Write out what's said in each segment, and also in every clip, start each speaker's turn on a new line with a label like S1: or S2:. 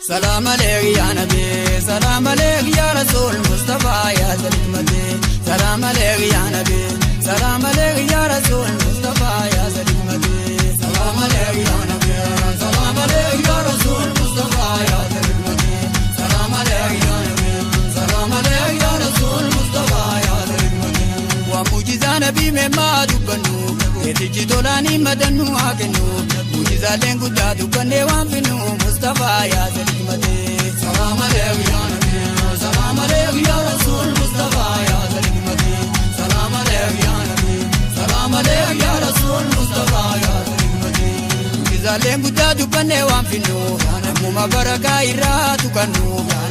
S1: Salaam aleek yaa Nabi, salaam aleek yaa Rasuul Mustafaa yaa Salikmate. Salaam aleek yaa Nabi, salaam aleek yaa Rasuul Mustafaa yaa Salikmate. Salaam aleek yaa Nabi, salaam aleek yaa Rasuul Mustafaa yaa Salikmate. Salaam aleek yaa Nabi, salaam aleek yaa Rasuul Mustafaa yaa Salikmate. Waa muujizaa Nabii meemaa dubbannu, keetichi tolaanii madannu haa kennu. Muujizaaleen guddaa dubbannee waan finnu Mustafaa yaa Salikmate. Salaam aleek yaa Nabi, salaam aleek yaa Rasuul Mustafaa yaa Salikmate. Salaam aleek yaa Nabi, salaam aleek yaa Rasuul Mustafaa yaa Salikmate. Muujizaaleen guddaa dubbannee waan finnu, namuma barakaa irraa tuqannu,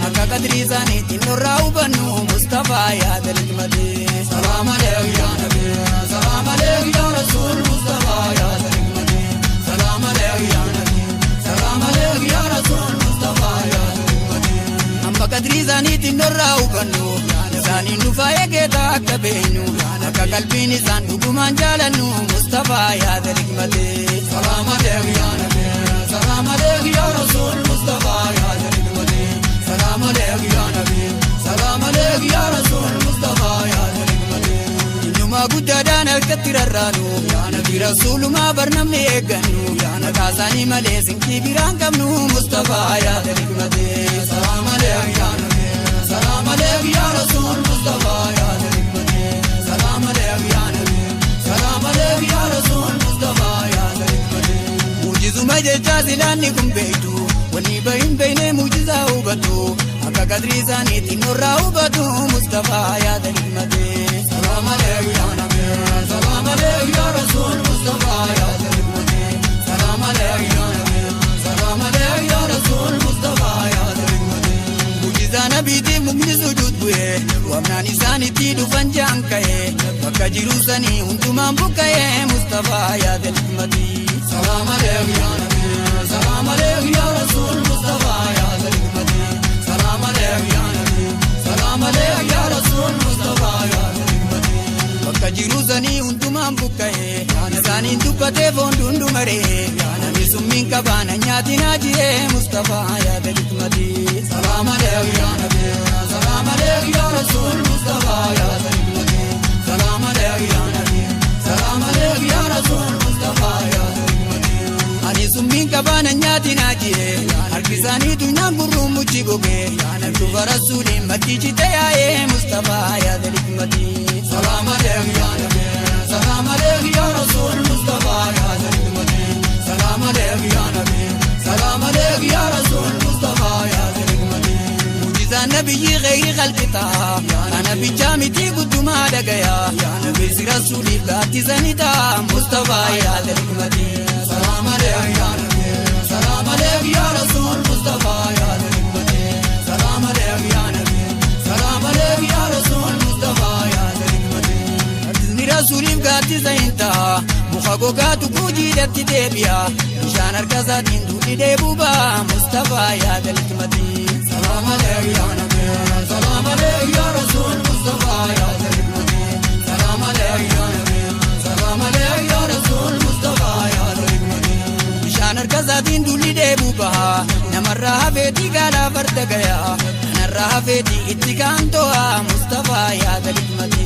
S1: akka qadrii isaaniitti nurraa hubannu Mustafaa yaa Salikmate. Salaam aleek yaa Nabi, salaam aleek yaa Rasuul Mustafaa yaa Salikmate. Salaam aleek yaa Nabi, salaam aleek yaa Rasuul Mustafaa yaa Salikmate. Amma qadrii isaaniitti nurraa hubannu, isaaniin nuuf eegeeta akka beenyu, akka qalbiin isaan dhugumaan jaalannu Mustafaa yaa Salikmate. Salaam aleek yaa Nabi, salaam aleek yaa Rasuul Mustafaa yaa Salikmate. Salaam aleek yaa Nabi, salaam aleek yaa Rasuul Mustafaa yaa Salikmate. Innumaa guddaadhaan harkatti rarraanu, yaa Nabi Rasuulumaa barnamni eeggannu, yaa maqaa isaanii malee sinkii biraan qabnu Mustafaa yaa Salikmate. Salaam aleek yaa Nabi, salaam aleek yaa Rasuul Mustafaa yaa Salikmate. Salaam aleek yaa Nabi, salaam aleek yaa Rasuul Mustafaa yaa Salikmate. Muujizuma jechaa silaanni kun beektu, wanni bahin beeknee muujizaa hubatu, akka qadrii isaaniitti nurraa hubatu Mustafaa yaa Salikmate. Salaam aleek yaa Nabi, salaam aleek yaa Rasuul Mustafaa yaa Salikmate. Salaam aleek yaa Nabi, salaam aleek yaa Rasuul Mustafaa yaa Salikmate. Muujizaa Nabiitiif mukni sujuud bu'ee, waamnaan isaanitti dhufan jaan ka'ee, bakka jiru sanii hundumaan buqqa'ee Mustafaa yaa Salikmate. Salaam aleek yaa Nabi, salaam aleek yaa Rasuul Mustafaa yaa Salikmate. Salaam aleek yaa Nabi, salaam aleek yaa Rasuul Mustafaa yaa Salikmate. Bakka jiru sanii hundumaan buqqa'ee, isaaniin dubbatee foon dundumaree, namni summiin qabaana nyaatinaa jiree Mustafaa yaa Salikmate. Salaam aleek yaa Nabi, salaam aleek yaa Rasuul Mustafaa yaa Salikmate. Salaam aleek yaa Nabi, salaam aleek yaa Rasuul Mustafaa yaa Salikmate. Ani summiin qabaana nyaatinaa jiree, harki isaanii tunyaan gurruun muchi gogee, dhufa Rasuuliin maddichite yaa'ee Mustafaa yaa Salikmate. Salaam aleek yaa Nabi, salaam aleek yaa Rasuul Mustafaa yaa Salikmate. Salaam aleek yaa Nabi, salaam aleek yaa Rasuul Mustafaa yaa Salikmate. Muujizaan nabiyyi khayri khalqi ta'a, ana bichaa miti guddumaa dhagayaa, Nabi Rasuuliif gaattisanii ta'a Mustafaa yaa Salikmate. Salaam aleek yaa Nabi, salaam aleek yaa Rasuul Mustafaa yaa Salikmate. Salaam aleek yaa Nabi, salaam aleek yaa Rasuul Mustafaa yaa Salikmate. Gaattisni Rasuuliif gaattisa hin ta'a, muka gogaatu guujiidhatti deebi'a, bishaan harka isaatiin duudhi dheebuu ba'a Mustafaa yaa Salikmate. Salaam aleek yaa Nabi, salaam aleek yaa Rasuul Mustafaa yaa Salikmate. Salaam aleek yaa Nabi, salaam aleek yaa Rasuul Mustafaa yaa Salikmate. Bishaan harka isaatiin duudhi dheebuu ba'a, namarraa hafeetii gaalaa farda gayaa, kanarraa hafeetii itti kaan to'a Mustafaa yaa Salikmate.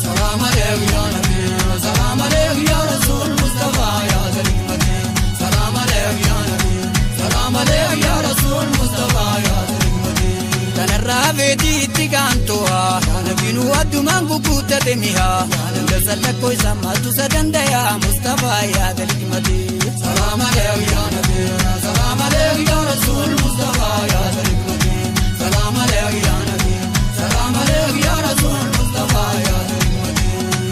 S1: Salaam aleek yaa Nabi, salaam aleek yaa Rasuul Mustafaa yaa Salikmate. Salaam aleek yaa Nabi, salaam aleek yaa Rasuul Mustafaa yaa Salikmate. Kanarraa hafeetii itti kaan to'a, Nabiinuu addumaan guguutate mi'a, hanga sallakkoo isaa maaltu isa danda'a Mustafaa yaa Salikmate. Salaam aleek yaa Nabi, salaam aleek yaa Rasuul Mustafaa yaa Salikmate. Salaam aleek yaa Nabi, salaam aleek yaa Rasuul Mustafaa yaa Salikmate.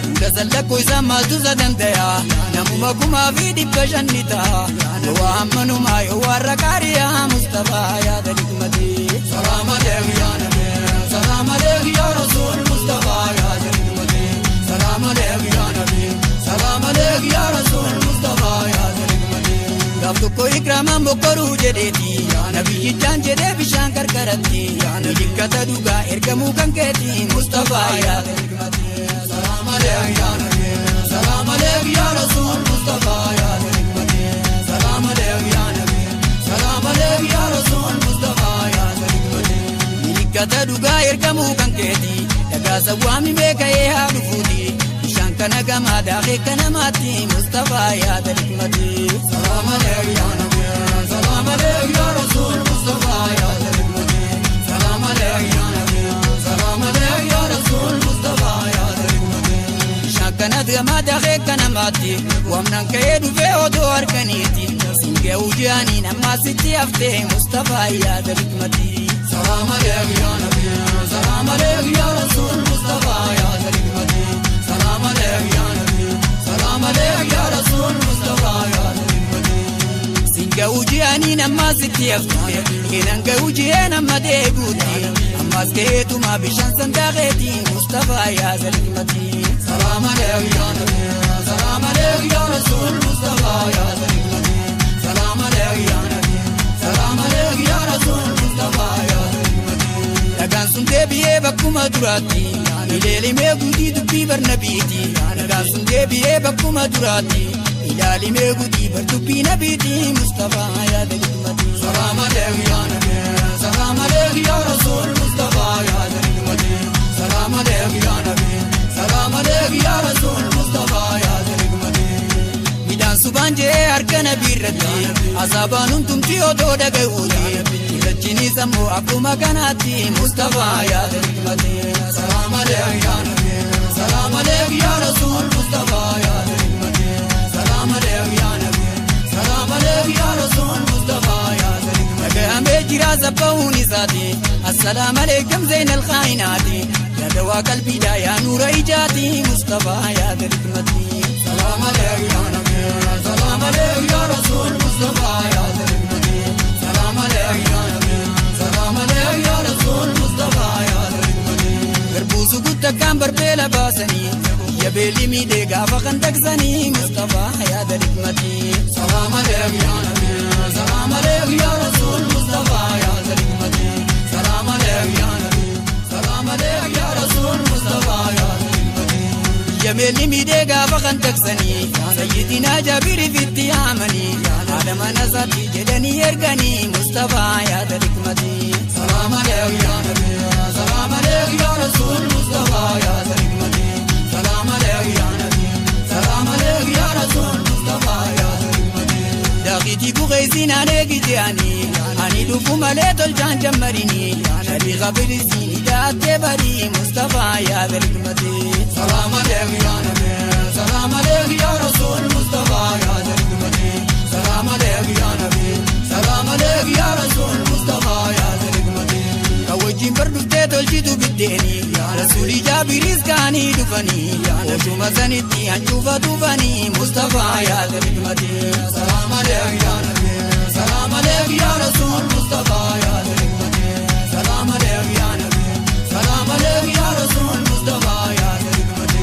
S1: Hanga sallakkoo isaa maaltu isa danda'a, namuma 5,500 ni ta'a, yoo ammanumaa yoo warra qaariyaa Mustafaa yaa Salikmate. Salaam aleek yaa Nabi, salaam aleek yaa Rasuul Mustafaa yaa Salikmate. Salaam aleek yaa Nabi, salaam aleek yaa Rasuul Mustafaa yaa Salikmate. Gaaf tokko ikraamaan bokkoruu jedheeti, nabiyyichaan jedhee bishaan qarqaratti, milikkata dhugaa ergamuu kan keeti Mustafaa yaa Salikmate. Salaam aleek yaa Nabi, salaam aleek yaa Rasuul Mustafaa yaa Salikmate. Salaam aleek yaa Nabi, salaam aleek yaa Rasuul Mustafaa. Ergamuu kan keeti dhagaa sawwaami meeka'ee haa dhufuuti bishaan kana gamaa daakee kana maatti Mustafaa yaada hikmati. Salaam aleek yaa Nabi, salaam aleek yaa Rasuul Mustafaa yaada hikmati. Salaam aleek yaa Nabi, salaam aleek yaa Rasuul Mustafaa yaada hikmati. Bishaan kana gamaa daakee kana maatti waamnaan ka'ee dhufee odoo harkaniiti singee ujaanii namaa sitti haftee Mustafaa yaada hikmati. Salaam aleek yaa Nabi, salaam aleek yaa Rasuul Mustafaa yaada hikmati. Salaam aleek yaa Nabi, salaam aleek yaa Rasuul Mustafaa yaada hikmati. Singa ujianii namaa sitti haftee keenan ujiyee nama deebuuti ammas keetuma bishaan sandaaqeeti Mustafaa yaada hikmati. Salaam aleek yaa Nabi, salaam aleek yaa Rasuul Mustafaa yaada hikmati. Salaam aleek yaa Nabi, salaam aleek yaa Rasuul Mustafaa yaada hikmati. Dhagaan sun deebi'ee bakkuma duraatti ilaalimee guutii dubbii barnabiiti. Dhagaan sun deebi'ee bakkuma duraatti ilaalimee guutii bar dubbii nabiiti Mustafaa yaada hikmati. Salaam aleek yaa Nabi, salaam aleek yaa Rasuul Mustafaa yaada hikmati. Salaam aleek yaa Nabi, salaam aleek yaa Rasuul Mustafaa yaada hikmati. Midhaan subaan jee harka nabiirratti asaabaan hundumti odoo dhaga'uuti irrachinis ammoo akkuma kanaatti Mustafaa yaada hikmati. Salaam aleek yaa Nabi, salaam aleek yaa Rasuul Mustafaa yaada hikmati. Salaam aleek yaa Nabi, salaam aleek yaa Rasuul Mustafaa yaada hikmati. Dhaga'amee jira zabba'uun isaati assalaam aleekum zeenal kaayinaati yaa dawaa qalbiidhaa yaa nuura ijaati Mustafaa yaada hikmati. Salaam aleek yaa Nabi, salaam aleek yaa Rasuul Mustafaa yaada hikmati. Salaam aleek yaa Nabi, salaam aleek yaa Rasuul Mustafaa yaada hikmati. Garbuusu guttakkaan barbeela baasanii biyya beelli miidhee gaafa kan taqsanii Mustafaa yaada hikmati. Salaam aleek yaa Nabi, salaam aleek yaa Rasuul Mustafaa yaada hikmati. Salaam aleek yaa Nabi, salaam aleek yaa Rasuul Mustafaa yaada hikmati. Biyya beelli miidhee gaafa kan taqsanii sayyidinaa Jaabiri fitti yaamanii haadha mana isaatti jedhanii erganii Mustafaa yaada hikmati. Salaam aleek yaa Nabi, salaam aleek yaa Rasuul Mustafaa yaada hikmati. Salaam aleek yaa Nabi, salaam aleek yaa Rasuul Mustafaa yaada hikmati. Daakitii buqeessiin aneegi je'anii ani dhufu malee tolchaan jammarini shariiqa bilisiin hidhaattee barii Mustafaa yaada hikmati. Salaam aleek yaa Nabi, salaam aleek yaa Rasuul Mustafaa yaada hikmati. Salaam aleek yaa Nabi, salaam aleek yaa Rasuul Mustafaa yaada hikmati. Kan wajjin bar dhuftee tolchitu biddeeni Rasuulii Jaabiriis kaanii dhufanii osuma sanitti hancuufa tufanii Mustafaa yaada hikmati. Salaam aleek yaa Nabi, salaam aleek yaa Rasuul Mustafaa yaada hikmati. Salaam aleek yaa Nabi, salaam aleek yaa Rasuul Mustafaa yaada hikmati.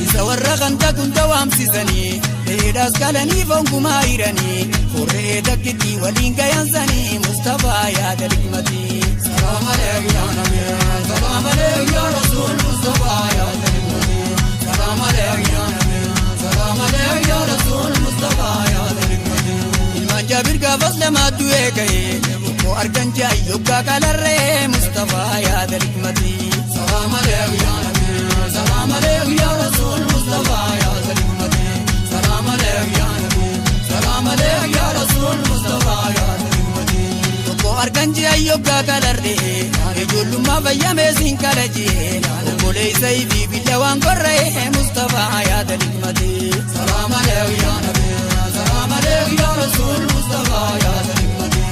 S1: Isa warra kan takun tawaamsisanii dheedhaas qalanii foon kumaa hiranii horree takkitti waliin gayansanii Mustafaa yaada hikmati. Salaam aleek yaa Nabi, salaam aleek yaa Rasuul Mustafaa yaada hikmati. Salaam aleek yaa Nabi, salaam aleek yaa Rasuul Mustafaa yaada hikmati. Ilmaan Jaabir gaafas lamaatu eega'ee tokko argan jaayi yoggaa kalarree Mustafaa yaada hikmati. Salaam aleek yaa Nabi, salaam aleek yaa Rasuul Mustafaa yaada hikmati. Salaam aleek yaa Nabi, salaam aleek yaa Rasuul Mustafaa yaada hikmati. Tokko argan jaayi yoggaa kalarree ijoollummaa fayyamee siin kalajee obboleessa ifi billa waan gorra'ee Mustafaa yaada hikmati. Salaam aleek yaa Nabi, salaam aleek yaa Rasuul Mustafaa yaada hikmati.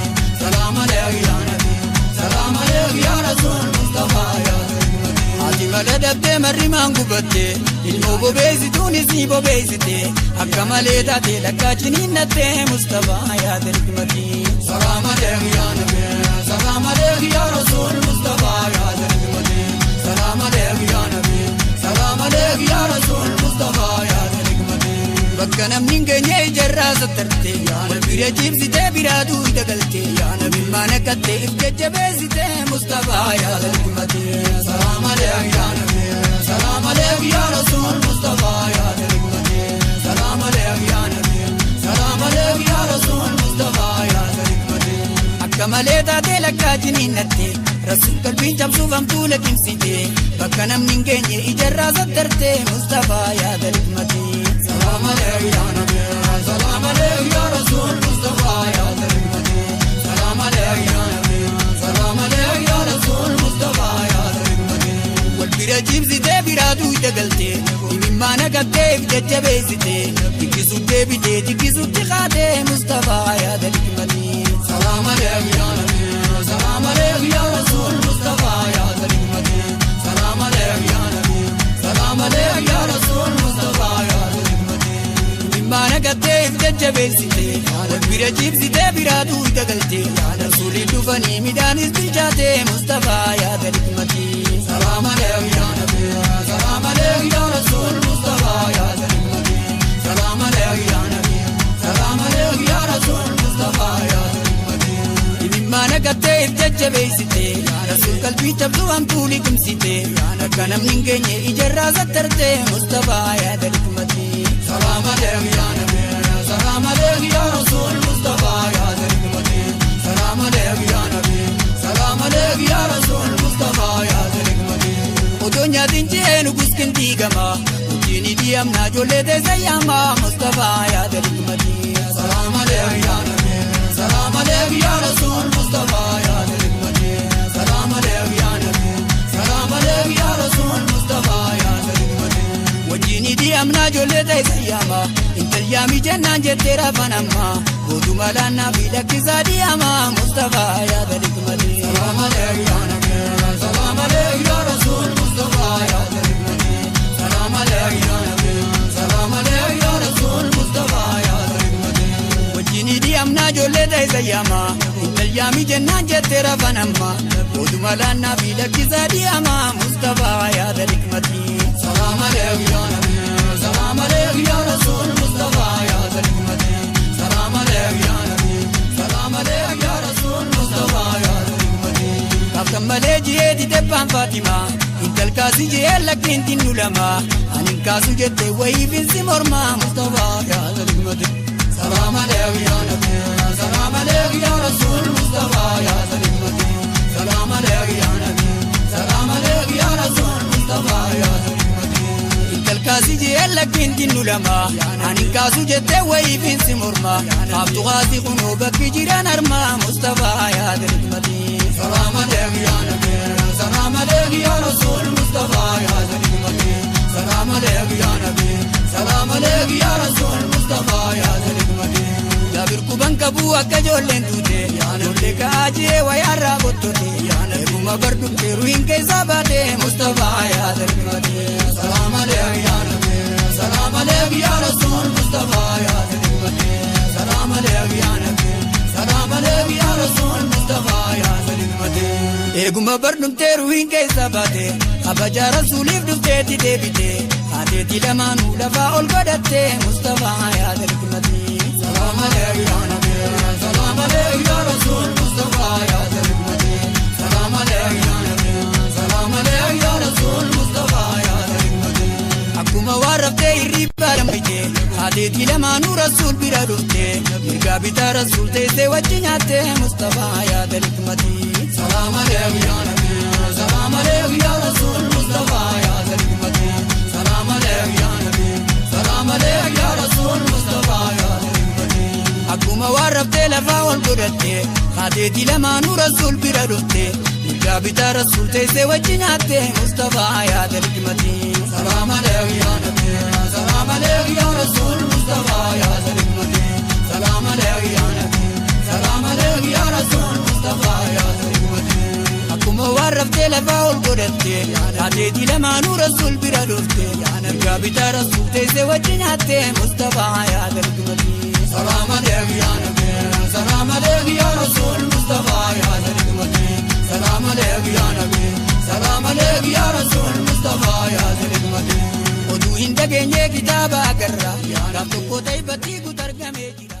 S1: Salaam aleek yaa Nabi, salaam aleek yaa Rasuul Mustafaa yaada hikmati. Haati mala dhabdee marri maan gubatte ilmoo bobeessituun isii bobeessite akka malee taate lakkaa ciniinnattee Mustafaa yaada hikmati. Salaam aleek yaa Nabi, salaam aleek yaa Rasuul Mustafaa yaada hikmati. Salaam aleek yaa Nabi, salaam aleek yaa Rasuul Mustafaa yaada hikmati. Bakka namni hin geenye ijarraa sattarte wal bira ciibsitee biraa duuta galte namimmaa naqattee if jajjabeessite Mustafaa yaada hikmati. Salaam aleek yaa Nabi, salaam aleek yaa Rasuul Mustafaa yaada hikmati. Salaam aleek yaa Nabi, salaam aleek yaa Rasuul Mustafaa yaada hikmati. Akka malee taatee lakkaa ciniinnatte Rasuul qalbiin cabsuuf hamtuu liqimsite bakka namni hin geenye ijarraa sattarte Mustafaa yaada hikmati. Salaam aleek yaa Nabi, salaam aleek yaa Rasuul Mustafaa yaada hikmati. Salaam aleek yaa Nabi, salaam aleek yaa Rasuul Mustafaa yaada hikmati. Wal bira ciibsitee biraa duuta galtee imimmaan haqattee jajjabeessitee tikkisutti deebitee tikkisutti kaatee Mustafaa yaada hikmati. Salaam aleek yaa Nabi, salaam aleek yaa Rasuul Mustafaa yaada hikmati. Salaam aleek yaa Nabi, salaam aleek yaa Rasuul Mustafaa yaada hikmati. Imimmaan haqattee jajjabeessitee wal bira ciibsitee biraa duuta galtee Rasuulii dhufanii midhaanis bilchaatee Mustafaa yaada hikmati. Salaam aleek yaa Nabi, salaam aleek yaa Rasuul Mustafaa yaada hikmati. Salaam aleek yaa Nabi, salaam aleek yaa Rasuul Mustafaa yaada hikmati. Imimmaan haqattee jajjabeessitee Rasuul qalbii cabsuu hamtuu liqimsitee akka namni hin geenye ijarraa sattartee Mustafaa yaada hikmati. Salaam aleek yaa Nabi, salaam aleek yaa Rasuul Mustafaa yaada hikmati. Salaam aleek yaa Nabi, salaam aleek yaa Rasuul Mustafaa yaada hikmati. Odoo nyaatiin ji'ee nugus kindiigama hojiin idiyamnaa ijoollee teessa yaamaa Mustafaa yaada hikmati. Salaam aleek yaa Nabi, salaam aleek yaa Rasuul Mustafaa yaada hikmati. Salaam aleek yaa Nabi, salaam aleek yaa Rasuul Mustafaa yaada hikmati. Wajjin idiyamnaa ijoollee teessa yaamaa intal yaami jennaan jettee rafan ammaa booduma laannaa fi lakkisaa diyamaa Mustafaa yaada hikmati. Salaam aleek yaa Nabi, salaam aleek yaa Rasuul Mustafaa yaada hikmati. Salaam aleek yaa Nabi, salaam aleek yaa Rasuul Mustafaa yaada hikmati. Wajjin idiyamnaa ijoollee teessa yaamaa intal yaami jennaan jettee rafan ammaa booduma laannaa fi lakkisaa diyamaa Mustafaa yaada hikmati. Salaam aleek yaa Nabi, salaam aleek yaa Rasuul Mustafaa yaada hikmati. Salaam aleek yaa Nabi, salaam aleek yaa Rasuul Mustafaa yaada hikmati. Kaaftan malee ji'ee ditebbaan Faatimaa intal kaasi ji'ee lakkiin tinnu lama anin kaasu jettee wayiifinsi mormaa Mustafaa yaada hikmati. Salaam aleek yaa Nabi, salaam aleek yaa Rasuul Mustafaa yaada hikmati. Salaam aleek yaa Nabi, salaam aleek yaa Rasuul Mustafaa yaada hikmati. Intal kaasi ji'ee lakkiin tinnu lama anin kaasu jettee wayiifinsi mormaa kaaftu kaasi kunoo bakki jiran armaa Mustafaa yaada hikmati. Salaam aleek yaa Nabi, salaam aleek yaa Rasuul Mustafaa yaada hikmati. Salaam aleek yaa Nabi, salaam aleek yaa Rasuul Mustafaa yaada hikmati. Jaabir quban qabuu akka ijoolleen tuute ijoollee ka'aa ji'ee wayaarraa bottote eeguma bardhuftee ruhiin keessaa baate Mustafaa yaada hikmati. Salaam aleek yaa Nabi, salaam aleek yaa Rasuul Mustafaa yaada hikmati. Salaam aleek yaa Nabi, salaam aleek yaa Rasuul Mustafaa yaada hikmati. Eeguma bardhuftee ruhiin keessaa baate kabajaa Rasuuliif dhufteetti deebite haateetti lamaanuu lafaa ol godhatte Mustafaa yaada hikmati. Salaam aleek yaa Nabi, salaam aleek yaa Rasuul Mustafaa yaada hikmati. Salaam aleek yaa Nabi, salaam aleek yaa Rasuul Mustafaa yaada hikmati. Akkuma waan raftee hirriibaa dammayte haateetti lamaanuu Rasuul bira dhufte mirgaa bitaa Rasuul teessee wajji nyaatte Mustafaa yaada hikmati. Salaam aleek yaa Nabi, salaam aleek yaa Rasuul Mustafaa yaada hikmati. Salaam aleek yaa Nabi, salaam aleek yaa Rasuul Mustafaa yaada hikmati. Akkuma waan raftee lafaa ol godhatte haateetti lamaanuu Rasuul bira dhufte mirgaa bitaa Rasuul teessee wajji nyaatte Mustafaa yaada hikmati. Salaam aleek yaa Nabi, salaam aleek yaa Rasuul Mustafaa yaada hikmati. Salaam aleek yaa Nabi, salaam aleek yaa Rasuul Mustafaa yaada hikmati. Akkuma waan raftee lafaa ol godhatte haateetti lamaanuu Rasuul bira dhufte mirgaa bitaa Rasuul teessee wajji nyaatte Mustafaa yaada hikmati. Salaam aleek yaa Nabi, salaam aleek yaa Rasuul Mustafaa yaada hikmati. Salaam aleek yaa Nabi, salaam aleek yaa Rasuul Mustafaa yaada hikmati. Oduu hin dhageenye kitaaba agarra gaaf tokko ta'e battii guutargamee jira.